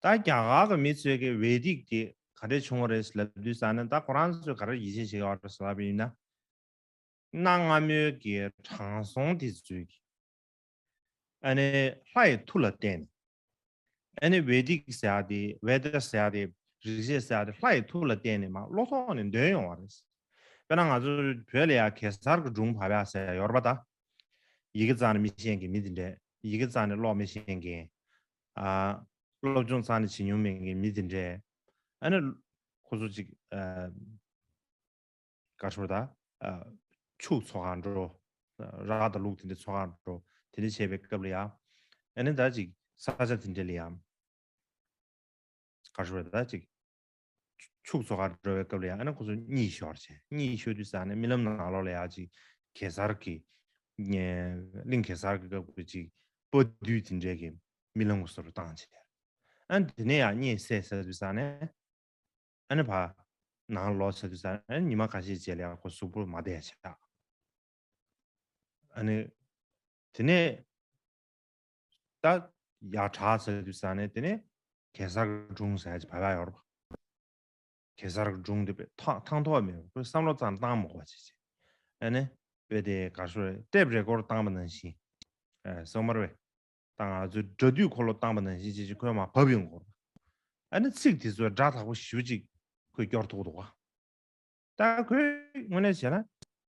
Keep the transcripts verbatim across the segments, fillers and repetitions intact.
ད་རྒྱ་གར་གྱི་མི་ཚོས་ཀྱི་ཝེ་དིག་དེ་ག་འདྲས་བྱུང་བ་རེད་ལབ་དུས་ཙང་ནས། ད་ཁོ་རང་ཚོས་ག་རེ་ཡིད་ཆེས་བྱེད་ཀྱི་ཡོད་རེད་ཟེར་ལབ་པ་ཡིན་ན། གནའ་སྔ་མོའི་གི་དྲང་སྲོང་དེ་ཚོས་ཀྱི་ཨ་ནི་ལྷ་ཡི་མཐུ་ལ་བརྟེན་ནས། ཨ་ནི་ཝེ་དིག་ཟེར་ཡ་དེ། ཝེ་དར་ཟེར་ཡ་དེ། རིག་བྱེད་ཟེར་ཡ་དེ་ལྷ་ཡི་མཐུ་ལ་བརྟེན་ནས་མར་བློ་ཐོག་ནས་འདོན་ཡོང་བ་རེད། དཔེར་ན་ང་ཚོ་བོད་ལ་ཡ་གེ་སར་གྱི་སྒྲུང་བབས་ཡ་ཟེར་ཡ་ཡོད་རེད་པ། ད་ཡི་གེ་རྩ་ནས་མི་ཤེས་མཁན་མི་དེ་འདྲས། ཡི་གེ་རྩ་ནས་ཀློག་མི་ཤེས་མཁན། ཨ། སློབ་སྦྱོང་རྩ་ནས་བྱེད་མྱོང་མེད་མཁན་མི་དེ་འདྲས། ཨ་ནི་ཁོ་ཚོ་ཅིག་ཨ། ག་རེ་ཟེར་ད། ཨ། ཕྱུགས་འཚོ་གར་འགྲོ། ར་དང་ལུག་དེ་འདྲ་འཚོ་གར་འགྲོ། དེ་འདྲ་བྱེད་པའི་སྐབས་ལ་ཡ། ཨ་ནི་ད་ཅིག་ས་ཆ་དེ་འདྲ་ལ་ཡ། ག་རེ་ཟེར་ད། ཅིག་ཕྱུགས་འཚོ་གར་འགྲོ་བའི་སྐབས་ལ་ཡ། ཨ་ནི་ཁོ་ཚོ་གཉིད་ཤོར་བྱས། གཉིད་ཤོར་དུས་ཙང་ནས་རྨི་ལམ་ནང་ལོགས་ལ་ཡ་ཅིག་གེ་སར་གྱི། ཨ། གླིང་གེ་སར་གྱི་སྐབས་ཀྱི་ཅིག་དཔའ་བདུད་དེ་འདྲས་ཀྱི་རྨི་ལམ་གྱི་བཟོ་འདྲ་བཏང་བྱས། ཨ་ནི་དེ་ནས་ཡང་གཉིད་སད་ཚར་དུས་ཙང་ནས། ཨ་ནི་ཕར་ནང་ལོག་ཚར་དུས་ཙང་ནས། ཨ་ནི་ཉི་མ་ཁ་ཤས་རྗེས་ལ་ཡང་ཁོ་གཟུགས་པོ་མ་བདེ་ཆགས། ཨ་ནི་དེ་ནས་ད་ཡར་དྲག་ཚར་དུས་ཙང་ནས། དེ་ནས་གེ་སར་གྱི་སྒྲུང་ཟེར་ཡ་ཅིག་བབས་ཡ་ཡོད་རེད་པ། གེ་སར་གྱི་སྒྲུང་དེ་དཔེ་ཐང་ཐང་ཐོག་མེད་པ། ཁོས་བསམ་བློ་ཙམ་བཏང་མ་དགོས་པ་བྱས་བྱས། ཨ་ནི་དཔེ་དེ་ག་རེ་ཟེར། ཊེབ་རེ་ཀོར་བཏང་པ་ནང་བཞིན། ཨ། སོ་མར་བས། ད་ང་ཚོའི་སྒྲ་སྡུད་འཁོར་ལོ་བཏང་པ་ནང་བཞིན་བྱས་བྱས་ཁོས་མར་བབས་ཡོང་གི་ཡོད་རེད། ཨ་ནི་ཚིག་དེ་ཚོའི་སྒྲ་དག་པོ་ཞེ་པོ་ཅིག་ཁོས་སྐྱོར་ཐུབ་ཀྱི་འདུག་ག། ད་ཁོས་དངོས་གནས་བྱས་ན་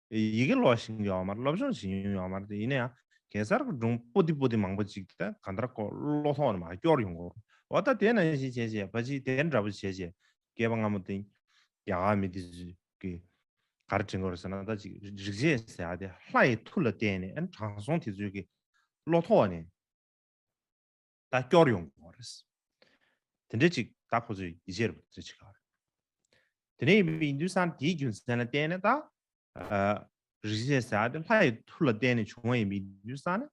ཡི་གེ་ཀློག་ཤེས་ཀྱི་ཡོད་མ་རེད། སློབ་སྦྱོང་བྱེད་མྱོང་ཡོད་མ་རེད། ཡིན་ན་ཡང་གེ་སར་གྱི་སྒྲུང་པོ་ཏི་པོ་ཏི་མང་པོ་ཅིག་ད་གང་ལྟར་ཁོ་བློ་ཐོག་ནས་མར་སྐྱོར་ཡོང་གི་ཡོད་རེད། འོ། ད་དེ་ནང་བཞིན་བྱས་བྱས། ཕལ་ཆེར་དེ་འདྲ་པོ་བྱས་བྱས། སྐྱེས་པ་སྔ་མོ་དེ་རྒྱ་གར་མི་དེ་ཚོས་ཀྱིས་ག་རེ་དྲན་གྱི་ཡོད་རེད་ཟེར་ན། ད་ཅིག་རིག་བྱེད་ཟེར་ཡ་དེ་ལྷ་ཡི་མཐུ་ལ་བརྟེན་ནས། ཨ་ནི་དྲང་སྲོང་དེ་ཚོས་ཀྱི་བློ་ཐོག་ནས་ད་སྐྱོར་ཡོང་གི་ཡོད་རེད། དེ་འདྲ་ཅིག་ད་ཁོ་ཚོས་ཡིད་ཆེས་རེད་པ། དེ་འདྲ་ཅིག་ཡོད་རེད། དེ་འདྲ་ཡིན་པ་ཡིན་དུས་ཙང་། དེའི་རྒྱུ་མཚན་ལ་བརྟེན་ནས་ད། ཨ། རིག་བྱེད་ཟེར་ཡ་དེ་ལྷ་ཡི་མཐུ་ལ་བརྟེན་ནས་བྱུང་བ་ཡིན་པའི་དུས་ཙང་ནས།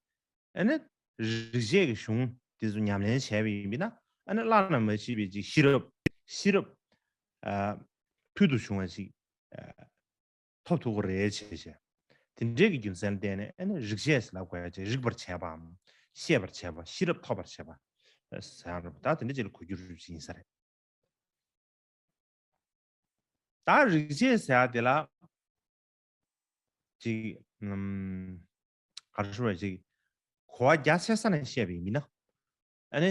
ཨ་ནི་རིག་བྱེད་ཀྱི་གཞུང་དེ་ཚོ་ཉམས་ལེན་བྱས་པ་ཡིན་པས་ན། ཨ་ནི་བླ་ན་མ་མཆིས་པའི་ཅིག་ཤེས་རབ། ཤེས་རབ། ཨ། ཕུལ་དུ་བྱུང་བ་ཅིག་ཨ། ཐོབ་ཐུབ་ཀྱི་རེད་བྱས་བྱས། དེ་འདྲའི་གི་རྒྱུ་མཚན་ལ་བརྟེན་ནས། ཨ་ནི་རིག་བྱེད་ཟེར་ལབ་དགོས་ཡ་ཅིག་རིག་པར་བྱེད་པའམ། ཤེས་པར་བྱེད་པ། ཤེས་རབ་ཐོབ་པར་བྱེད་པ་ཟེར་ཡ་རེད་པ། ད་དེ་འདྲ་ཅིག་ལ་གོ་རྒྱུ་རེད་པ་ཅིག་ཡིན་ས་རེད། ད་རིག་བྱེད་ཟེར་ཡ་དེ་ལ་ཅིག་ཨམ། ག་རེ་ཞུ་བ། ཅིག་གོ་བ་རྒྱ་ཆེ་ས་ནས་བཤད་པ་ཡིན་ན། ཨ་ནི་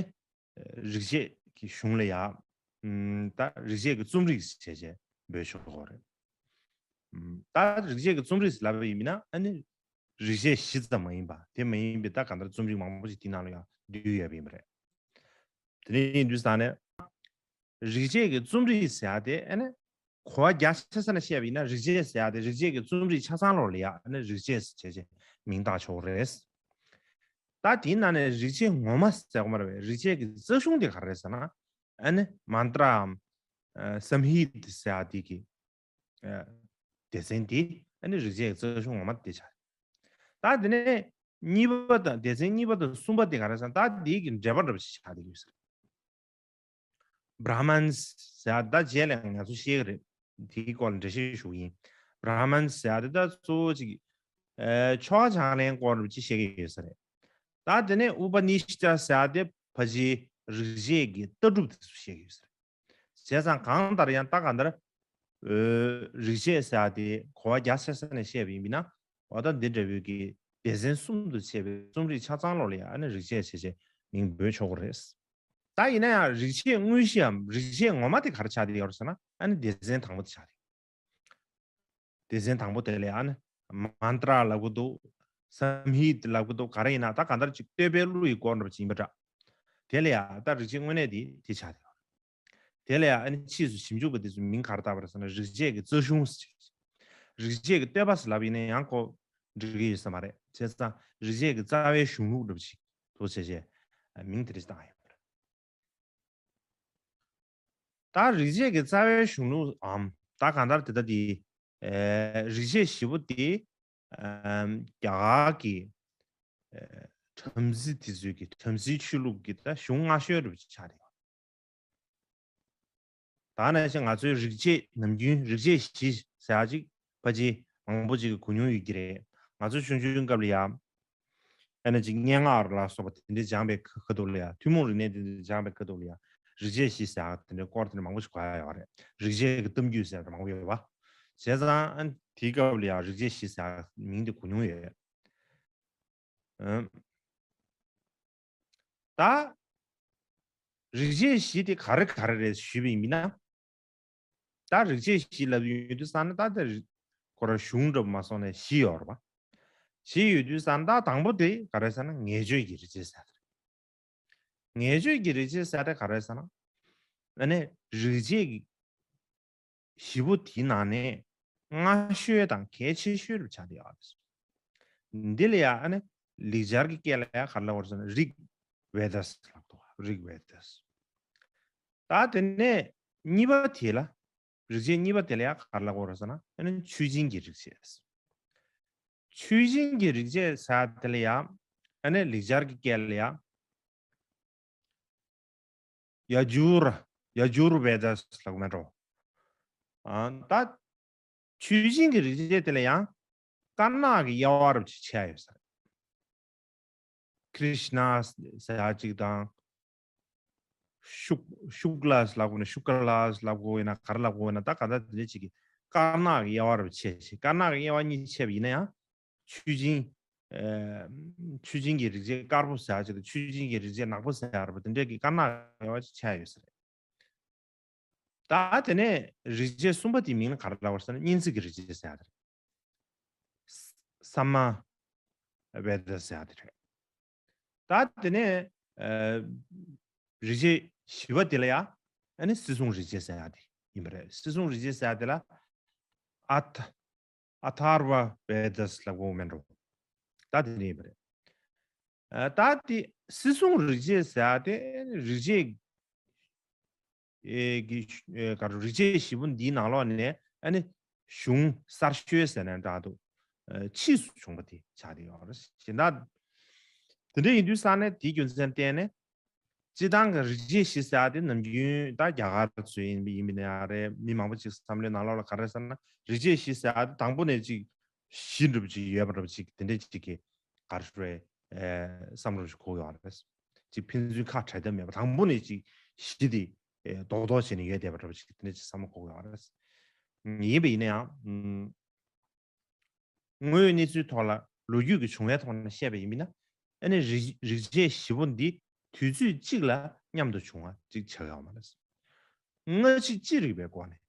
རིག་བྱེད་ཀྱི་གཞུང་ལ་ཡ། ཨམ། ད་རིག་བྱེད་ཀྱི་རྩོམ་རིག་བྱས་བྱས་འབོད་ཆོག་གི་རེད། ཨམ། ད་རིག་བྱེད་ཀྱི་རྩོམ་རིག་ལབ་པ་ཡིན་ན། ཨ་ནི་རིག་བྱེད་གཞི་ཙམ་མ་ཡིན་པ། དེ་མ་ཡིན་པའི་ད་གང་ལྟར་རྩོམ་རིག་མང་པོ་ཞིག་དེའི་ནང་ལ་ཡང་འདུས་ཡོད་པ་ཡིན་པ་རེད། དེ་འདྲ་ཡིན་དུས་ཙང་ནས། རིག་བྱེད་ཀྱི་རྩོམ་རིག་ཟེར་ཡ་དེ། ཨ་ནི་གོ་བ་རྒྱ་ཆེ་ས་ནས་བཤད་པ་ཡིན་ན། རིག་བྱེད་ཟེར་ཡ་དེ་རིག་བྱེད་ཀྱི་རྩོམ་རིག་ཆ་ཚང་ལོགས་ལ་ཡ། ཨ་ནི་རིག་བྱེད་ཟེར་བྱས་བྱས་མིང་བཏགས་ཆོག་རེད། ད་དེའི་ནང་ནས་རིག་བྱེད་ངོ་མ་ཟེར་གོ་མ་རེད་པས། རིག་བྱེད་ཀྱི་རྩ་གཞུང་དེ་ག་རེ་རེད་ཟེར་ན། ཨ་ནི་མནྟྲའམ། ཨ། སཾ་ཧི་ཏ་ཟེར་ཡ་དེ་གི། ཨ། སྡེ་ཚན་དེ། ཨ་ནི་རིག་བྱེད་ཀྱི་རྩ་གཞུང་ངོ་མ་དེ་ཆགས། ད་དེ་ནས་གཉིས་པ་དང་། སྡེ་ཚན་གཉིས་པ་དང་གསུམ་པ་དེ་ག་རེ་ཟེར་ན། ད་དེའི་གི་འགྲེལ་པ་འདྲ་པོ་ཞིག་ཆགས་བསྡད་ཀྱི་ཡོད་ས་རེད། བྷྲ་མན་ཟེར་ཡ། ད་རྗེས་ལ་ང་ཚོ་བཤད་ཀྱི་རེད། དེའི་སྐོར་ལ་འགྲེལ་བཤད་ཞུ་གི་ཡིན། བྷྲ་མན་ཟེར་ཡ་དེ་ད་གཙོ་བོ་ཅིག་ཨ། ཆོ་ག་བགྱང་ལེན་སྐོར་ཅིག་བཤད་ཀྱི་ཡོད་ས་རེད། ད་དེ་ནས་ཨུ་པ་ནི་ཤི་ཏ་ཟེར་ཡ་དེ་ཕལ་ཆེར་རིག་བྱེད་ཀྱི་ལྟ་གྲུབ་དེ་ཚོ་བཤད་ཀྱི་ཡོད་ས་རེད། བྱས་ཙང་གང་ལྟར་ཡང་ད་གང་ལྟར། ཨ། རིག་བྱེད་ཟེར་ཡ་དེ་གོ་བ་རྒྱ་ཆེ་ས་ནས་བཤད་པ་ཡིན་པས་ན། འོ། ད་འདི་འདྲ་བོའི་གི་སྡེ་ཚན་གསུམ་དུ་ཕྱེ་བའི་རྩོམ་རིག་ཆ་ཚང་ལོགས་ལ་ཡ། ཨ་ནི་རིག་བྱེད་བྱས་བྱས་མིང་འབོད་ཆོག་གི་རེད། ད་ཡིན་ན་ཡང་རིག་བྱེད་དངོས་གཞིའམ་རིག་བྱེད་ངོ་མ་དེ་ག་རེ་ཆགས་བསྡད་ཡོད་རེད་ཟེར་ན། ཨ་ནི་སྡེ་ཚན་དང་པོ་དེ་ཆགས་བསྡད། སྡེ་ཚན་དང་པོ་དེ་ལ་ཡ། ཨ་ནི་མནྟྲ་ལབ་ཀྱི་འདུག་སཾ་ཧི་ཏ་ལབ་ཀྱི་འདུག་ག་རེ་ཡིན་ན་ད་གང་ལྟར་ཅིག་བསྟོད་པའི་གླུ་ཡི་སྐོར་འདྲ་པོ་ཅིག་ཡིན་པ་འདྲ། དེ་ལ་ཡ་ད་རིག་བྱེད་དངོས་གནས་དེ་དེ་ཆགས་བསྡད་ཡོད་རེད། དེ་ལ་ཡང་ཨ་ནི་ཕྱིས་སུ་ཞིབ་འཇུག་པ་དེ་ཚོས་མིང་ག་རེ་བཏགས་པ་རེད་ཟེར་ན། རིག་བྱེད་ཀྱི་རྩ་གཞུང་ཟེར། རིག་བྱེད་ཀྱི་བསྟོད་པ་ཟེར་ལབ་ཡིན་ན་ཡང་ཁོ་འགྲིག་གི་ཡོད་ས་མ་རེད། བྱས་ཙང་རིག་བྱེད་ཀྱི་རྩ་བའི་གཞུང་ལུགས་འདྲ་པོ་ཞིག་ཏུ་བྱས་བྱས་མིང་དེ་འདྲ་ཞིག་བཏགས་ཡོད་པ་རེད། ད་རིག་བྱེད་ཀྱི་རྩ་བའི་གཞུང་ལུགས་འམ། ད་གང་ལྟར་དེ་ལྟ་དེ། ཨེ། རིག་བྱེད་བཞི་པོ་དེ། ཨམ། རྒྱ་གར་གྱི། ཨེ། བྲམ་ཟེ་དེ་ཚོའི་གི། བྲམ་ཟེའི་ཆོས་ལུགས་ཀྱི་ད་གཞུང་སྔ་ཤོས་འདྲ་པོ་ཅིག་ཆགས་རེད། ད་ནང་བཞིན་ང་ཚོའི་རིག་བྱེད་ནམ་རྒྱུན་རིག་བྱེད་བཞི་ཟེར་ཡ་ཅིག་ཕལ་ཆེར་མང་པོ་ཅིག་གིས་གོ་མྱོང་ཡོད་ཀྱི་རེད། ང་ཚོ་ཆུང་ཆུང་སྐབས་ལ་ཡ། ཨ་ནི་ཅིག་སྙན་ངག་ལ་སོགས་པ་དེ་འདྲ་སྦྱངས་པའི་ཁ་ཐུག་ལ་ཡ། ཐུན་མོང་རིག་གནས་དེ་འདྲ་སྦྱངས་པའི་ཁ་ཐུག་ལ་ཡ། རིག་བྱེད་བཞི་ཟེར་ཡག་དེ་འདྲའི་སྐོར་དེ་འདྲ་མང་པོ་ཞིག་གོ་ཡ་ཡོད་རེད། རིག་བྱེད་ཀྱི་གཏམ་རྒྱུད་ཟེར་ཡག་མང་པོ་ཡོད་པ། བྱས་ཙང་ཨ་ནི་དེའི་སྐབས་ལ་ཡང་རིག་བྱེད་བཞི་ཟེར་ཡག་མིང་དེ་གོ་མྱོང་ཡོད། ཨམ། ད་རིག་བྱེད་བཞི་དེ་ག་རེ་ག་རེ་རེད་ཞུས་པ་ཡིན་ན། ད་རིག་བྱེད་བཞི་ལབ་ཡོང་དུས་ཙང་ན་ད་དེ་རི་ཁོ་ར་གཞུང་འདྲ་པོ་མ་སོང་ནས་བཞི་ཡོད་རེད་པ། བཞི་ཡོད་དུས་ཙང་ད་དང་པོ་དེ་ག་རེ་ཟེར་ན་ངེས་བརྗོད་ཀྱི་རིག་བྱེད་ཟེར་ཡག་དེ་རེད། ངེས་བརྗོད་ཀྱི་རིག་བྱེད་ཟེར་ཡག་དེ་ག་རེ་ཟེར་ན། ཨ་ནི་རིག་བྱེད་ཀྱི་བཞི་པོ་དེའི་ནང་ནས་སྔ་ཤོས་དང་གལ་ཆེ་ཤོས་རུ་ཆགས་བསྡད་ཡོད་རེད། འདི་ལ་ཡང་ཨ་ནི་ལེགས་སྦྱར་གྱི་སྐད་ལ་ཡང་ག་རེ་ལབ་དགོས་རེད་ཟེར་ན་རིག་ཝེ་དཱས་ལབ་འདུག་རིག་ཝེ་དཱས། ད་དེ་ནས་གཉིས་པ་དེ་ལ། རིག་བྱེད་གཉིས་པ་དེ་ལ་ཡང་ག་རེ་ལབ་དགོས་རེད་ཟེར་ན་ཨ་ནི་ཆོས་སྦྱིན་གྱི་རིག་བྱེད། ཆོས་སྦྱིན་གྱི་རིག་བྱེད་ཟེར་ཡག་དེ་ལ་ཡང་ཨ་ནི་ལེགས་སྦྱར་གྱི་སྐད་ལ་ཡང་ཡ་ཇུར། ཡ་ཇུར་ཝེ་དཱས་ལབ་མེད་འགྲོ། ཨ་ད་ཆོས་སྦྱིན་གྱི་རིག་བྱེད་དེ་ལ་ཡང་དཀར་ནག་གི་དབྱེ་བ་རུ་ཆད་ཡོད་ས་རེད། ཀྲིཤ་ན་ཟེར་ཡག་ཅིག་དང་། ཤུག་ཤུག་ལ་ལབ་དགོས་ན་ཤུ་ཀ་ལ་ལབ་དགོས་ཡིན་ན་ག་རེ་ལབ་དགོས་ཡིན་ན་ད་ག་ད་དེ་འདྲ་ཅིག་གི་དཀར་ནག་གི་དབྱེ་བ་རུ་ཕྱེ་ཞིང་། དཀར་ནག་གི་དབྱེ་བ་གཉིས་ཕྱེ་བ་ཡིན་ན་ཡང་ཆོས་སྦྱིན། ཨ་ཆོས་སྦྱིན་གྱི་རིག་བྱེད་དཀར་པོ་ཟེར་ཡག་ཅིག་དང་ཆོས་སྦྱིན་གྱི་རིག་བྱེད་ནག་པོ་ཟེར་ཡག་རེད་པ། དེ་འདྲ་གི་དཀར་ནག་གི་དབྱེ་བ་ཅིག་ཕྱེ་ཡོད་ས་རེད། ད་དེ་ནས་རིག་བྱེད་གསུམ་པ་དེའི་མིང་ལ་ག་རེ་ལབ་པ་ཟེར་ན་སྙན་ཚིག་གི་རིག་བྱེད་ཟེར་ཡག་དེ་རེད། ས་མ་ཝེ་དཱས་ཟེར་ཡག་དེ་རེད། ད་དེ་ནས་ཨ་རིག་བྱེད་བཞི་པ་དེ་ལ་ཡང་ཨ་ནི་སྲིད་གསུམ་རིག་བྱེད་ཟེར་ཡག་དེ་ཡིན་པ་རེད། སྲིད་གསུམ་རིག་བྱེད་ཟེར་ཡག་དེ་ལ་ཨ་ཐ་ཨ་ཐར་ཝ་ཝེ་དཱས་ལབ་དགོས་མེད་འགྲོ། ད་དེ་འདྲ་ཡིན་པ་རེད། ཨ་ད་དེ་སྲིད་གསུམ་རིག་བྱེད་ཟེར་ཡག་དེ་རིག་བྱེད་ཨེ་གི་ཨེ་ག་རེ་རིག་བྱེད་བཞི་པོ་འདིའི་ནང་ལོགས་ནས་ཨ་ནི་གཞུང་གསར་ཤོས་ཟེར་ན་འདྲ་འདུག་ཨ་ཕྱིས་སུ་བྱུང་བ་དེ་ཆགས་བསྡད་ཡོད་རེད། གཞན་དག་དེ་འདྲ་ཡིན་དུས་ཙང་ནས་དེའི་རྒྱུ་མཚན་བརྟེན་ནས་སྤྱིར་བཏང་གི་རིག་བྱེད་བཞི་ཟེར་ཡག་དེ་ནམ་རྒྱུན་ད་རྒྱ་གར་ཚོས་ཡིན་པ་ཡིན་པ་ཡིན་ན་ཡང་རེད། མི་མང་པོ་ཅིག་བསམ་བློའི་ནང་ལོགས་ལ་ག་རེ་ཟེར་ན་རིག་བྱེད་བཞི་ཟེར་ཡག་དེ་དང་པོ་ནས་ཅིག་བཞི་འདྲ་པོ་ཅིག་ཡོད་པ་འདྲ་པོ་ཅིག་དེ་འདྲ་ཅིག་གི་ག་རེ་ཟེར་རེད། ཨེ་བསམ་བློ་ཞིག་འཁོར་ཡོང་བ་རེད། ཅིག་ཕན་ཚུན་ཁ་བྲལ་ཐབས་མེད་པ། དང་པོ་ནས་ཅིག་གཞི་དེ་ཨེ་རྡོག་རྡོག་བྱས་ནས་ཡོད་བསྡད་པ་འདྲ་པོ་ཅིག་དེ་འདྲ་ཅིག་བསམ་བློ་འཁོར་ཡོང་བ་རེད། ཡིན་པ་ཡིན་ན་ཡང་ཨུམ་དངོས་ཡོད་གནས་ཚུལ་ཐོག་ལ་ལོ་རྒྱུས་ཀྱི་བྱུང་བའི་ཐོག་ནས་བཤད་པ་ཡིན་ན་ཨ་ནི་རིག་རིག་བྱེད་བཞི་པོ་འདི་དུས་ཚོད་གཅིག་ལ་མཉམ་དུ་བྱུང་བ་ཅིག་ཆགས་ཡོད་མ་རེད། སྔ་ཕྱི་ཅི་རིགས་པའི་སྒོ་ནས་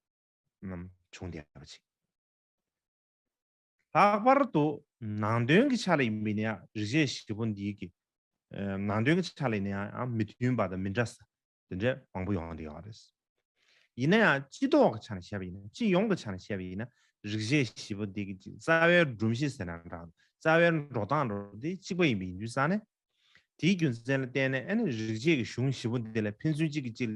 ནམ་བྱུང་བསྡད་པ་ཅིག་ལྷག་པར་དུ་ནང་དོན་གྱི་ཆ་ལ་ཡིན་པ་ཡིན་ན་ཡང་རིག་བྱེད་བཞི་པོ་འདིའི་གི་ཨ་ནང་དོན་གྱི་ཆ་ལ་ཡིན་ན་ཡང་མི་མཐུན་པ་དང་མི་འདྲ་ས་དེ་འདྲ་མང་པོ་ཡོང་བསྡད་ཡོད་རེད། ཡིན་ན་ཡང་སྤྱི་ལྡོག་གི་ཆ་ནས་བཤད་པ་ཡིན་ན། སྤྱི་ཡོངས་ཀྱི་ཆ་ནས་བཤད་པ་ཡིན་ན་རིག་བྱེད་བཞི་པོ་འདི་གི་ཅིག་རྩ་བའི་སྒྲོམ་གཞི་ཟེར་ན་འདྲ་འདུག་རྩ་བའི་འགྲོ་སྟངས་འདྲ་པོ་འདི་གཅིག་པ་ཡིན་པ་ཡིན་དུས་ཙང་ནས། དེའི་རྒྱུ་མཚན་ལ་བརྟེན་ནས་ཨ་ནི་རིག་བྱེད་ཀྱི་གཞུང་བཞི་པོ་འདི་ལ་ཕན་ཚུན་གཅིག་གིས་གཅིག་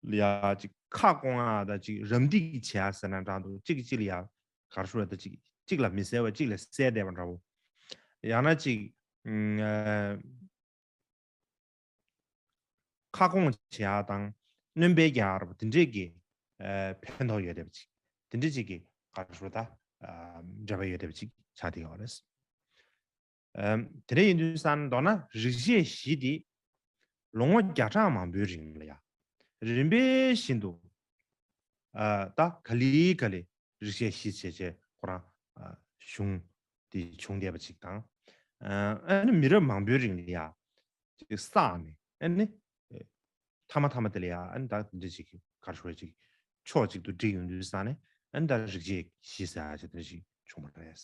ལ་ཡ་ཅིག་ཁ་སྐོང་ཡ་དང་ཅིག་རམ་འདེགས་བྱེད་ཡ་ཟེར་ན་འདྲ་འདུག་གཅིག་གིས་གཅིག་ལ་ཡ་ག་རེ་ཞུ་དགོས་རེད། ད་ཅིག་གཅིག་ལ་མི་གསལ་བ་གཅིག་ལ་གསལ་བསྡད་པ་འདྲ་པོ། ཡང་ན་ཅིག་ཨ་ཁ་སྐོང་བྱེད་ཡ་དང་སྣོན་པ་རྒྱག་ཡ་འདྲ་པོ་དེ་འདྲས་ཀྱི་ཨ་ཕན་ཐོགས་ཡོད་བསྡད་པ་ཅིག་དེ་འདྲས་ཅིག་གི་ག་རེ་ཞུ་དགོས་རེད། ད་ཨ་འབྲེལ་བ་ཡོད་བསྡད་པ་ཅིག་ཆགས་བསྡད་ཡོད་རེད། ཨམ་དེ་འདྲ་ཡིན་དུས་ཙང་མདོར་ན་རིག་བྱེད་བཞི་དེ་ལོ་ངོ་བརྒྱ་ཕྲག་མང་པོའི་རིང་ལ་ཡ་རིམ་པས་བཞིན་དུ་ཨ་ད་ག་ལེ་ག་ལེ་རིག་བྱེད་བཞི་བྱས་བྱས་ཁོ་རང་ཨ་གཞུང་དེ་བྱུང་བསྡད་པ་ཅིག་དང་། ཨ་ཨ་ནི་མི་རབས་མང་པོའི་རིང་ལ་ཡ་ཅིག་བསགས་ནས་ཨ་ནི་ཨེ་མཐའ་མ་མཐའ་མ་དེ་ལ་ཡ་ཨ་ནི་ད་འདི་འདྲ་ཅིག་ག་རེ་ཞུ་དགོས་རེད། ཅིག་ཕྱོགས་གཅིག་ཏུ་བསྒྲིལ་ཡོང་དུས་ཙང་ནས་ཨ་ནི་ད་རིག་བྱེད་བཞི་ཟེར་ཡ་ཅིག་དེ་འདྲ་ཅིག་བྱུང་བ་རེད།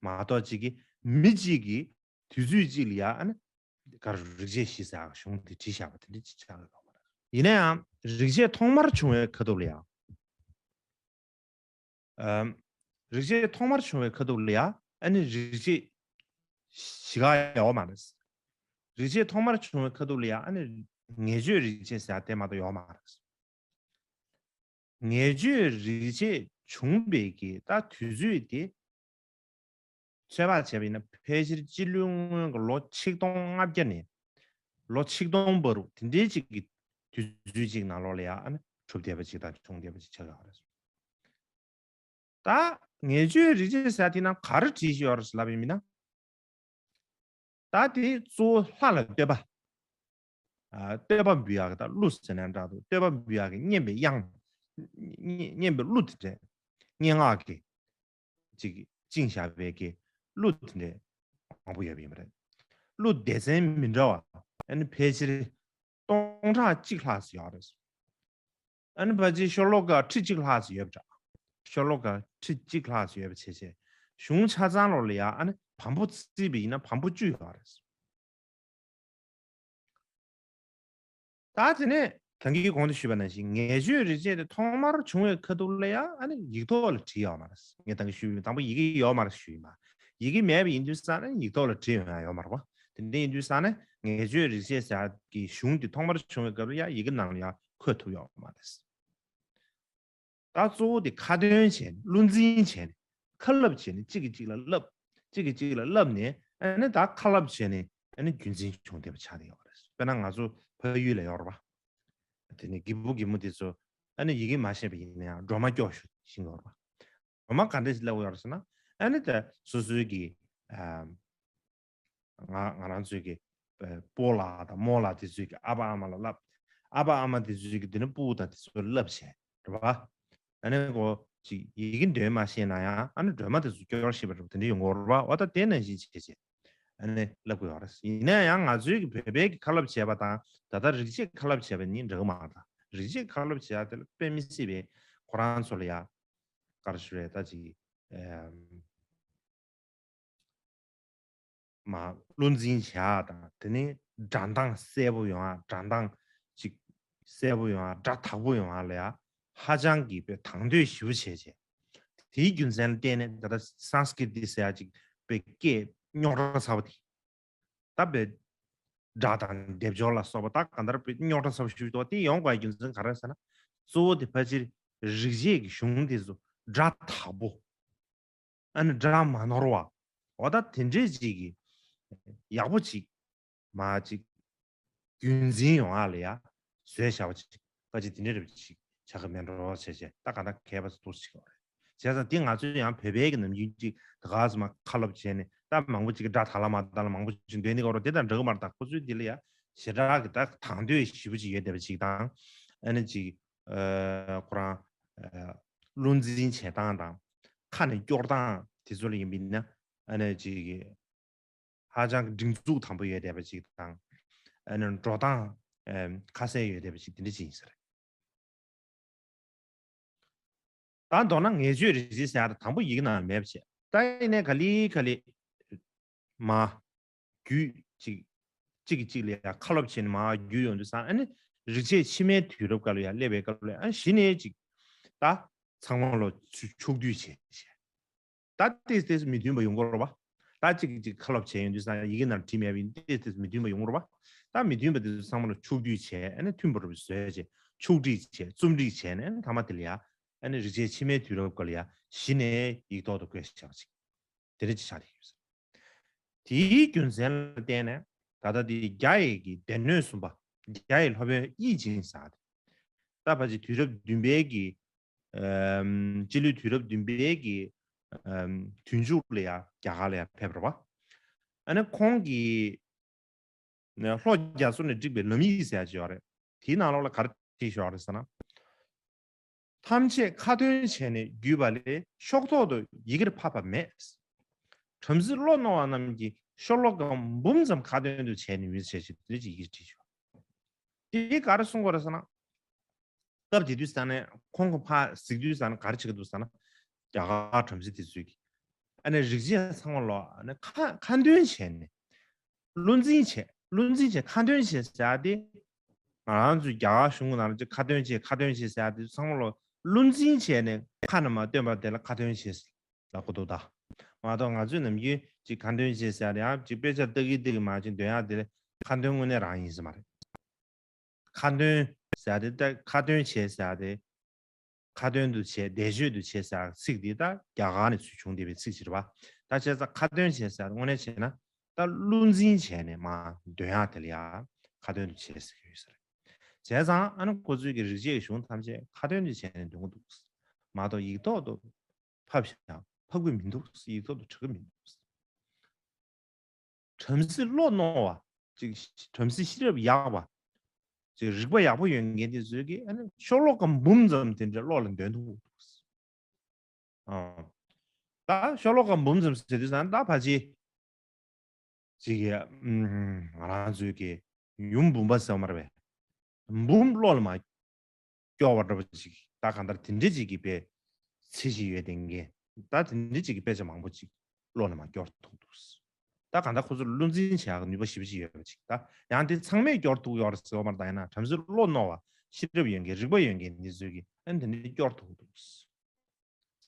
མ་གཏོགས་ཅིག་གི་མི་གཅིག་གིས་དུས་ཚོད་གཅིག་ལ་ཡ་ཨ་ནི་ག་རེ་རིག་བྱེད་བཞི་ཟེར་ཡ་གཞུང་དེ་བྲིས་བཞག་པ་དེ་འདྲ་ཅིག་ཆགས་ཡོད་མ་རེད། ཡིན་ན་ཡང་རིག་བྱེད་ཐོག་མར་བྱུང་བའི་ཁ་ཐུག་ལ་ཡ། ཨམ། རིག་བྱེད་ཐོག་མར་བྱུང་བའི་ཁ་ཐུག་ལ་ཡ་ཨ་ནི་རིག་བྱེད་བཞི་ག་ཡོད་མ་རེད། རིག་བྱེད་ཐོག་མར་བྱུང་བའི་ཁ་ཐུག་ལ་ཡ་ཨ་ནི་ངེས་བརྗོད་རིག་བྱེད་ཟེར་ཡ་དེ་མ་གཏོགས་ཡོད་མ་རེད། ངེས་བརྗོད་རིག་བྱེད་བྱུང་བའི་གི་ད་དུས་ཚོད་དེ་ཚོད་དཔག་བྱས་པ་ཡིན་ན་ཕལ་ཆེར་སྤྱི་ལོའི་སྔོན་གྱི་ལོ་ཆིག་སྟོང་ལྔ་བརྒྱ་ནས་ལོ་ཆིག་སྟོང་བར་དུ་དེ་འདྲའི་ཅིག་གི་དུས་ཚོད་ཅིག་ནང་ལོགས་ལ་ཡ་ཨ་ནི་གྲུབ་བསྡད་པ་ཅིག་དང་བྱུང་བསྡད་པ་ཅིག་ཆགས་ཡོད་རེད། ད་ངེས་བརྗོད་རིག་བྱེད་ཟེར་དེ་ནང་ག་རེ་བྲིས་ཡོད་རེད་ལབ་ཡིན་མིན་ན། ད་དེ་གཙོ་བོ་ལྷ་ལ་བསྟོད་པ། ཨ་བསྟོད་པ་འབུལ་ཡག་གི་ད་གླུ་ཟེར་ན་འདྲ་འདུག་བསྟོད་པ་འབུལ་ཡག་གི་སྙན་པའི་དབྱངས། སྙན་སྙན་པའི་གླུ་དེ་འདྲས། སྙན་ངག་གི་ཅིག་བཅིངས་བཞག་པའི་གི་གླུ་དེ་འདྲས་མང་པོ་ཡོད་པ་ཡིན་པ་རེད། གླུ་སྡེ་ཚན་མི་འདྲ་བ་ཨ་ནི་ཕལ་ཆེར་སྟོང་ཕྲག་གཅིག་ལྷག་ཙམ་ཡོད་རེད། ཨ་ནི་ཕལ་ཆེར་ཤོ་ལོ་ཀ་ཁྲི་གཅིག་ལྷག་ཙམ་ཡོད་པ་འདྲ། ཤོ་ལོ་ཀ་ཁྲི་གཅིག་ལྷག་ཙམ་ཡོད་པ་བྱས་བྱས། གཞུང་ཆ་ཚང་ལོགས་ལ་ཡ་ཨ་ནི་བམ་པོ་བརྩིས་པ་ཡིན་ན་བམ་པོ་བཅུ་ཡོད་རེད། ད་དེ་ནས་ད་གིན་གོང་དུ་ཞུས་པ་ནང་བཞིན་ངེས་བརྗོད་རིག་བྱེད་དེ་ཐོག་མར་བྱུང་བའི་ཁ་ཐུག་ལ་ཡང་ཨ་ནི་ཡིག་ཐོག་ལ་བྲིས་ཡོད་མ་རེད། ངས་ད་གིན་ཞུས་པའི་དང་པོ་ཡི་གེ་ཡོད་མ་རེད་ཞུས་ཡིན་པ། ཡི་གེ་མེད་པ་ཡིན་དུས་ཙང་ནས་ཡིག་ཐོག་ལ་བྲིས་ཡོད་ཡང་ཡོད་མ་རེད་པ། དེ་འདྲ་ཡིན་དུས་ཙང་ནས་ངེས་བརྗོད་རིག་བྱེད་ཟེར་ཡག་གི་གཞུང་དེ་ཐོག་མར་བྱུང་བའི་སྐབས་ལ་ཡང་ཡི་གེ་ནང་ལ་ཡང་འཁོད་ཐུབ་ཡོད་མ་རེད། ད་གཙོ་བོ་དེ་ཁ་འདོན་བྱས་ནས་བློ་འཛིན་བྱས་ནས་ཁ་བསླབ་བྱས་ནས་གཅིག་གིས་གཅིག་ལ་བསླབ། གཅིག་གིས་གཅིག་ལ་བསླབ་ནས་ཨ་ནི་ད་ཁ་བསླབ་བྱས་ནས་ཨ་ནི་རྒྱུན་འཛིན་བྱུང་བསྡད་པ་ཆགས་བསྡད་ཡོད་རེད། དཔེར་ན་ང་ཚོ་ཕ་ཡུལ་ལ་ཡོད་རེད་པ། དེ་ནས་རྒད་པོ་རྒད་མོ་དེ་ཚོ་ཨ་ནི་ཡི་གེ་མ་ཤེས་པ་ཡིན་ན་ཡང་སྒྲོལ་མ་སྐྱོར་ཞུ་བཞིན་ཡོད་རེད་པ། སྒྲོལ་མ་ག་འདྲས་བསླབ་ཡོད་རེད་ཟེར་ན་ཨ་ནི་ད་སོ་སོའི་གི་ཨ། ང་ང་རང་ཚོའི་གི་སྤོ་ལགས་དང་རྨོ་ལགས་དེ་ཚོའི་གི་ཨ་ཕ་ཨ་མ་ལ་བསླབ། ཨ་ཕ་ཨ་མ་དེ་ཚོའི་གི་དེ་ནི་སྤོ་བོ་དང་དེ་ཚོ་ལ་བསླབ་བྱས་རེད་པ། ཨ་ནི་ཀོ་ཅིག་ཡི་གེ་འདོན་མ་ཤེས་ན་ཡང་ཨ་ནི་སྒྲོལ་མ་དེ་ཚོ་སྐྱོར་ཤེས་པ་རེད་པ། དེ་འདྲ་ཡོང་གི་ཡོད་རེད་པ། འོ་ད་དེ་ནང་བཞིན་བྱས་བྱས་ཨ་ནི་བསླབ་དགོས་ཡོད་རེད། ཡིན་ན་ཡང་ང་ཚོའི་གི་བོད་པའི་གི་ཁ་བསླབ་བྱས་པ་དང་ད་ལྟ་རིག་བྱེད་ཁ་བསླབ་བྱས་པ་གཉིས་འདྲ་གི་མ་རེད། ད་རིག་བྱེད་ཁ་བསླབ་བྱས་ཡ་དེ་ལ་དཔེ་མི་སྲིད་པའི་ཁོ་རང་ཚོ་ལ་ཡ་ག་རེ་ཞུ་རེད་ད་ཅིག་ཨམ། མ་བློ་འཛིན་བྱེད་ཡག་དང་དེ་ནས་སྒྲ་གདངས་གསལ་པོ་ཡོང་ཡག་སྒྲ་གདངས་ཅིག་གསལ་པོ་ཡོང་ཡག་སྒྲ་དག་པོ་ཡོང་ཡག་ལ་ཡ་ཧ་ཅང་གི་དཔེ་དང་དོད་ཞེ་པོ་བྱས་བྱས། དེའི་རྒྱུ་མཚན་ལ་བརྟེན་ནས་ད་ལྟ་སཾ་སྐྲྀ་ཏི་ཟེར་ཡག་ཅིག་དཔེ་སྐད་རྙོག་དྲ་ཚ་པོ་དེ། ད་དཔེ་སྒྲ་དང་སྡེབ་སྦྱོར་ལ་སོགས་པ་ད་གང་ལྟར་དཔེ་རྙོག་དྲ་ཚ་པོ་ཞེ་པོ་ཞིག་འདུག་དེ་ཡོང་དགོས་ཡག་རྒྱུ་མཚན་ག་རེ་ཟེར་ན། གཙོ་བོ་དེ་ཕལ་ཆེར་རིག་བྱེད་ཀྱི་གཞུང་དེ་ཚོ་སྒྲ་དག་པོ། ཨ་ནི་སྒྲ་མ་ནོར་བ། འོ་ད་དེ་འདྲས་ཅིག་གི་ཡག་པོ་ཅིག་མ་ཅིག་རྒྱུན་འཛིན་ཡོང་ཡག་ལ་ཡ་བཟོས་བཞག་པ་ཅིག་ཀ་ཅིག་དེ་འདྲས་རེད་ཅིག་ཆགས་ཀྱི་མེད་འགྲོ་བྱས་བྱས་ད་ག་ད་མཁས་པ་ཚོ་འདུག་ཅིག་ཡོད་རེད། བྱས་ཙང་དེ་ང་ཚོས་ཡང་བོད་པའི་གི་ནམ་རྒྱུན་ཅིག་ད་ག་ཟེར་མ་ཁ་སློབ་བྱས་ནས་ད་མང་པོ་ཅིག་གི་སྒྲ་དག་ལ་མ་དག་ལ་མང་པོ་ཅིག་འདོན་ནི་ག་རོ་དེ་དང་འདྲ་གི་མ་རེད། ད་ཁོ་ཚོའི་དེ་ལ་ཡ་ཞེ་དྲག་གི་ད་དང་དོད་ཞེ་པོ་ཅིག་ཡོད་བསྡད་པ་ཅིག་དང་ཨ་ནི་ཅིག་ཨ་ཁོ་རང་ཨ་བློ་འཛིན་བྱེད་སྟངས་དང་ཁ་ནས་སྐྱོར་སྟངས་དེ་ཚོ་ལ་ཡིན་པ་ཡིན་ན་ཨ་ནི་ཅིག་ཧ་ཅང་གི་སྒྲིག་འཛུགས་དམ་པོ་ཡོད་བསྡད་པ་ཅིག་དང་ཨ་ནི་འགྲོ་སྟངས་ཨ་ཁ་གསལ་ཡོད་བསྡད་པ་ཅིག་དེ་འདྲ་ཅིག་ཡིན་ས་རེད། ད་མདོར་ན་ངེས་བརྗོད་རིག་བྱེད་ཟེར་ཡག་དང་པོ་ཡི་གེ་ནང་མེད་པ་བྱས། ད་ཡིན་ནའི་ག་ལེ་ག་ལེ་མ་རྒྱུད་ཅིག་གཅིག་གིས་གཅིག་ལ་ཡ་ཁ་སློབ་བྱས་ནས་མ་རྒྱུད་ཡོང་དུས་ཙང་ཨ་ནི་རིག་བྱེད་ཕྱི་མའི་དུས་རབས་སྐབས་ལ་ཡ་སླེབས་པའི་སྐབས་ལ་ཨ་གཞི་ནས་ཅིག་ད་ཚང་མ་ལོ་ཕྱོགས་བསྡུས་བྱས་བྱས། ད་ཏོག་ཙམ་ཏོག་ཙམ་མི་མཐུན་པ་ཡོང་གི་རེད་པ། ད་གཅིག་གིས་གཅིག་ཁ་སློབ་བྱས་ཡོང་དུས་ཙང་ཡི་གེ་ནང་བྲིས་མེད་པ་ཡིན་ཏོག་ཙམ་ཏོག་ཙམ་མི་མཐུན་པ་ཡོང་གི་རེད་པ། ད་མི་མཐུན་པ་དེ་ཚོ་ཚང་མ་ལ་ཕྱོགས་བསྡུས་བྱས་ཨ་ནི་མཐུན་པ་རུ་བཟོས་བྱས་ཕྱོགས་སྒྲིག་བྱས་རྩོམ་སྒྲིག་བྱས་ནས་ཨ་ནི་མཐའ་མ་དེ་ལ་ཡ་ཨ་ནི་རིག་བྱེད་ཕྱི་མའི་དུས་རབས་སྐབས་ལ་ཡ་གཞི་ནས་ཡིག་ཐོག་ཏུ་བཀོད་བཞག་པ་ཅིག་དེ་འདྲ་ཅིག་ཆགས་བསྡད་ཡོད། དེའི་རྒྱུ་མཚན་ལ་བརྟེན་ནས་ད་ལྟ་དེ་རྒྱ་ཡི་གི་སྡེ་སྣོད་གསུམ་པ་རྒྱ་ཡི་སློབ་དཔོན་དབྱིག་ཆིང་ཟེར་ཡག་དེ། ད་ཕལ་ཆེར་དུས་རབས་བདུན་པའི་གི་ཨམ་སྤྱི་ལོའི་དུས་རབས་བདུན་པའི་གི་ཨམ་དུས་མཇུག་ལ་ཡ་རྒྱ་གར་ལ་ཡ་ཕེབས་པ་རེད་པ། ཨ་ནི་ཁོང་གིས་ནས་ལྷོ་རྒྱ་མཚོ་ནས་བསྒྲིགས་པའི་ལམ་ཡིག་ཟེར་ཡག་ཅིག་ཡོད་རེད། དེའི་ནང་ལོགས་ལ་ག་རེ་བྲིས་བཞག་རེད་ཟེར་ན། ཐམས་ཅད་ཁ་ཏོན་བྱས་ནས་བརྒྱུད་པ་ལས་ཤོག་ཐོག་ཏུ་ཡི་གེར་ཕབ་པ་མེད། བྲམ་ཟེ་བློ་རྣོ་བ་རྣམས་ཀྱིས་ཤོ་ལོ་ཀ་འབུམ་ཙམ་ཁ་ཏོན་དུ་བྱས་ནས་ཡུལ་བྱས་ཤིང་དེ་ཅིག་ཡི་གེར་བྲིས་བཞག་དེ་ག་རེ་གསུང་གི་ཡོད་རེད་ཟེར་ན། སྐབས་དེ་དུས་ས་ནས་ཁོང་གི་ཕར་གཟིགས་དུས་ས་ནས་ག་རེ་བྱེད་ཀྱི་འདུག་ཟེར་ན། རྒྱ་གར་བྲམ་ཟེ་དེ་ཚོས་ཀྱི་ཨ་ནི་རིག་བྱེད་ཚང་མ་ལོ་ཨ་ནི་ཁ་ཁ་འདོན་བྱས་ནས་བློ་འཛིན་བྱས་བློ་འཛིན་བྱས་ཁ་འདོན་བྱས་ཟེར་ཡག་དེ། ང་རང་ཚོའི་རྒྱ་གར་གཞུང་གི་ནང་ལ་ཅིག་ཁ་འདོན་བྱས་ཁ་འདོན་བྱས་ཟེར་ཡག་དེ་ཚང་མ་ལོ་བློ་འཛིན་བྱས་ནས་ཁ་ནས་མར་བཏོན་པ་དེ་ལ་ཁ་འདོན་བྱས་ལབ་ཀྱི་འདུག་ད། མ་གཏོགས་ང་ཚོས་ནམ་རྒྱུན་ཅིག་ཁ་འདོན་བྱས་ཟེར་ཡག་དེ་ཡང་ཅིག་དཔེ་ཆ་ལྟ་གིན་ལྟ་གིན་མར་ཅིག་འདོན་ཡག་དེ་ལ་ཁ་འདོན་དངོས་གནས་རང་ཡིན་ས་མ་རེད། ཁ་འདོན་ཟེར་ཡག་དེ་ད་ཁ་འདོན་བྱས་ཟེར་ཡག་དེ། ཁ་འདོན་དུ་བྱས་བཟླས་བརྗོད་དུ་བྱས་ཟེར་ཡག་ཚིག་དེ་ད་རྒྱ་གར་ནས་ཚུར་བྱུང་བསྡད་པའི་ཚིག་ཅིག་རེད་པ། ད་བྱས་ཙང་ཁ་འདོན་བྱས་ཟེར་ཡག་དངོས་གནས་བྱས་ན་ད་བློ་འཛིན་བྱས་ནས་མར་འདོན་ཡག་དེ་ལ་ཡ་ཁ་འདོན་དུ་བྱས་ཟེར་གྱི་ཡོད་ས་རེད། བྱས་ཙང་ཨ་ནི་ཁོ་ཚོའི་གི་རིག་བྱེད་ཀྱི་གཞུང་ཐམས་ཅད་ཁ་འདོན་དུ་བྱས་ནས་འདོན་གྱི་འདུག་མ་གཏོགས་ཡིག་ཐོག་ཏུ་ཕབ་བཞག་ཕབ་གི་མི་འདུག་ཡིག་ཐོག་ཏུ་འབྲི་གི་མི་འདུག་བྲམ་ཟེ་བློ་རྣོ་བ། ཅིག་བྲམ་ཟེ་ཤེས་རབ་ཡག་པ། ཅིག་རིག་པ་ཡག་པོ་ཡོད་མཁན་དེ་ཚོས་ཀྱིས་ཨ་ནི་ཤོ་ལོ་ཀ་འབུམ་ཙམ་དེ་འདྲ་བློ་ལ་འདོན་ཐུབ་འདུག་ཨ། ད་ཤོ་ལོ་ཀ་འབུམ་ཙམ་ཟེར་དུས་ཙང་ད་ཕལ་ཆེར་ཅིག་གི་ང་རང་ཚོའི་གི་ཡུམ་བུམ་པ་ཟེར་བ་མ་རེད་པས། འབུམ་བློ་ལ་མ་སྐྱོར་བ་འདྲ་པོ་ཅིག་ད་གང་ལྟར་དེ་འདྲ་ཅིག་གི་དཔེ་ཚད་ཅིག་ཡོད་དེ་ངས་ད་དེ་འདྲ་ཅིག་གི་དཔེ་ཆ་མང་པོ་ཅིག་བློ་ལ་མ་སྐྱོར་ཐུབ་འདུག་ད་གང་ལྟར་ཁོ་ཚོ་བློ་འཛིན་བྱེད་ཡག་ནུས་པ་ཞེ་པོ་ཅིག་ཡོད་པ་ཅིག་ད་ཡང་དེ་ཚང་མས་སྐྱོར་ཐུབ་ཡོད་རེད་ཟེར་བ་མ་རེད། ད་ཡིན་ན་བྲམ་ཟེ་བློ་རྣོ་བ་ཤེས་རབ་ཡོད་མཁན་རིག་པ་ཡོད་མཁན་འདི་ཚོས་ཀྱིས་ཨ་ནི་དེ་འདྲ་སྐྱོར་ཐུབ་འདུག་བྱས་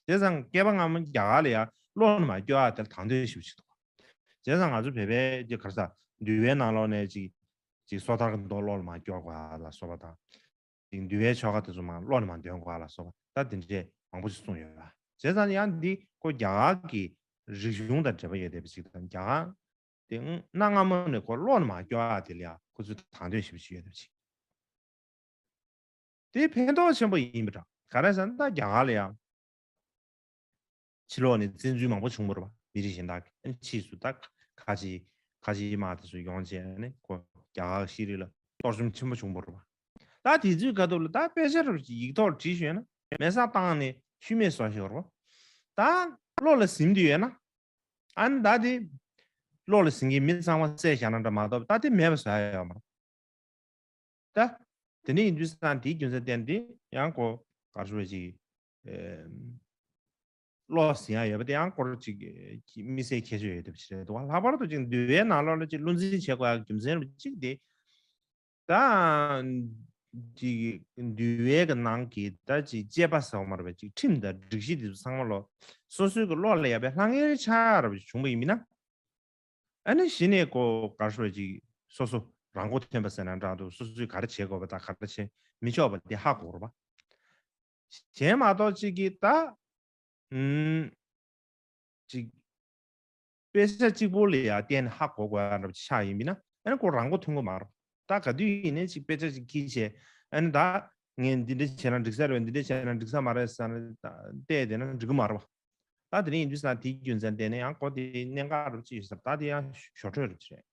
ཙང་སྐྱེས་པ་སྔ་མོ་རྒྱ་གར་ལ་ཡང་བློ་ནི་མ་སྐྱོར་ཡག་དེ་ལ་དང་དོད་ཞེ་པོ་ཅིག་འདུག་བྱས་ཙང་ང་ཚོ་བོད་པའི་ཅིག་ག་རེ་ཟ་འདུལ་བའི་ནང་ལོགས་ནས་ཅིག་ཅིག་སོ་ཐར་གྱི་མདོ་བློ་ལ་མ་སྐྱོར་དགོས་ལ་སོགས་པ་དང་། ཅིག་འདུལ་བའི་ཆོ་ག་དེ་ཚོ་མ་བློ་ནི་མ་འདོན་དགོས་ལ་སོགས་པ་ད་དེ་འདྲས་མང་པོ་ཞིག་གསུངས་ཡོད་པ། བྱས་ཙང་ཡང་འདི་ཁོ་རྒྱ་གར་གྱི་རིག་གཞུང་དང་འབྲེལ་བ་ཡོད་བསྡད་པ་ཅིག་དང་རྒྱ་གར་དེ་གནའ་སྔ་མོ་ནས་ཁོ་བློ་ནི་མ་སྐྱོར་ཡག་དེ་ལ་ཡང་ཁོ་ཚོས་དང་དོད་ཞེ་པོ་ཅིག་ཡོད་བསྡད་པ་ཅིག་དེ་ཕན་ཐོགས་ཆེན་པོ་ཡིན་པ་འདྲ། ག་རེ་ཟེར་ན་ད་རྒྱ་གར་ལ་ཡང་ཕྱི་ལོགས་ནས་བཙན་འཛུལ་མང་པོ་བྱུང་བ་རེད་པ། མི་རིགས་གཞན་དག་གི་ཕྱིས་སུ་ད་ཁ་ཆེ་ཁ་ཆེ་དམག་དེ་ཚོ་ཡོང་བྱས་ནས་ཁོ་རྒྱ་གར་ཤེས་རིག་ལ་གཏོར་བཅོམ་ཆེན་པོ་བྱུང་བ་རེད་པ། ད་དེ་ཚོའི་ཁ་ཐུག་ལ་ད་དཔེ་ཆ་རུ་ཡིག་ཐོག་བྲིས་ཞོན་ན་མེ་སྲེག་བཏང་ནས་ཤུལ་མེད་བཟོ་ཞིག་རེད་པ། ད་བློ་ལ་ཟིན་དུས་ཡོད་ན། ཨ་ནི་ད་དེ་བློ་ལ་ཟིན་གྱི་མི་ཚང་མ་བསད་བཞག་ན་འདྲ་མ་གཏོགས་ད་དེ་མེད་པ་བཟོ་ཡ་ཡོད་མ་རེད། ད། དེ་ནས་ཡིན་དུས་ཙང་དེའི་རྒྱུ་མཚན་བརྟེན་ཏེ་ཡང་ཁོ་ག་རེ་ཞུ་དགོས་ཅིག་ཨེ། བློ་ཟིན་ཡག་ཡོད་པ་དེ་ཡང་སྐོར་ཅིག་དམིགས་བསལ་ཁྱད་ཆོས་ཡོད་བསྡད་པ་ཞིག་རེད་འདུག་ལྷག་པར་དུ་ཅིག་འདུལ་བའི་ནང་ལོགས་ལ་ཅིག་བློ་འཛིན་བྱེད་དགོས་ཡག་རྒྱུ་མཚན་རེད་ཅིག་དེ། ད། ཅིག་འདུལ་བའི་གི་ནང་གི་ད་ཅིག་དཔྱད་པ་ཟེར་བ་མ་རེད་པ་ཅིག་ཁྲིམས་དང་སྒྲིག་གཞི་དེ་ཚོ་ཚང་མ་ལོ། སོ་སོའི་གི་བློ་ལ་ཡག་པའི་ལྷང་ངེར་འཆར་ཡག་རེད་པ་ཅིག་བྱུང་བ་ཡིན་མིན་ན། ཨ་ནི་གཞི་ནས་ཀོ་གར་ཤོར་ཅིག་སོ་སོ་རང་མགོ་ཐོན་པ་ཟེར་ན་འདྲ་འདུག་སོ་སོས་ག་རེ་བྱེད་དགོས་པ་དང་ག་རེ་བྱེད་མི་ཆོག་པ་དེ་ཧ་གོ་རེད་པ། གཞན་མ་གཏོགས་ཅིག་གིས་ད། ཨུམ། ཅིག་དཔེ་ཆ་གཅིག་པོ་ལ་ཡང་བརྟེན་ནས་ཧ་གོ་དགོས་ཡ་འདྲ་པོ་ཆགས་ཡིན་མིན་ན་ཨ་ནི་ཁོ་རང་མགོ་ཐོན་གི་མ་རེད། ད་ག་དུས་ཡིན་ནའི་ཅིག་དཔེ་ཆ་ཅིག་འཁྱེར་བྱས་ཨ་ནི་ད་ངས་འདི་འདྲ་བྱས་ན་འགྲིག་ས་རེད་འདི་འདྲ་བྱས་ན་འགྲིག་ས་མ་རེད་ཟེར་ནས་བལྟས་བསྡད་ན་འགྲིག་གི་མ་རེད་པ། ད་དེ་རིང་ཡིན་དུས་ཙང་དེའི་རྒྱུ་མཚན་བརྟེན་ནས་ཡང་ཁོ་དེ་གནད་འགག་རུ་ཅི་ཡོད་ཟེར་ད་དེ་ཡང་ཞོ་འཕྲོས་རུ་ཅི་རེད།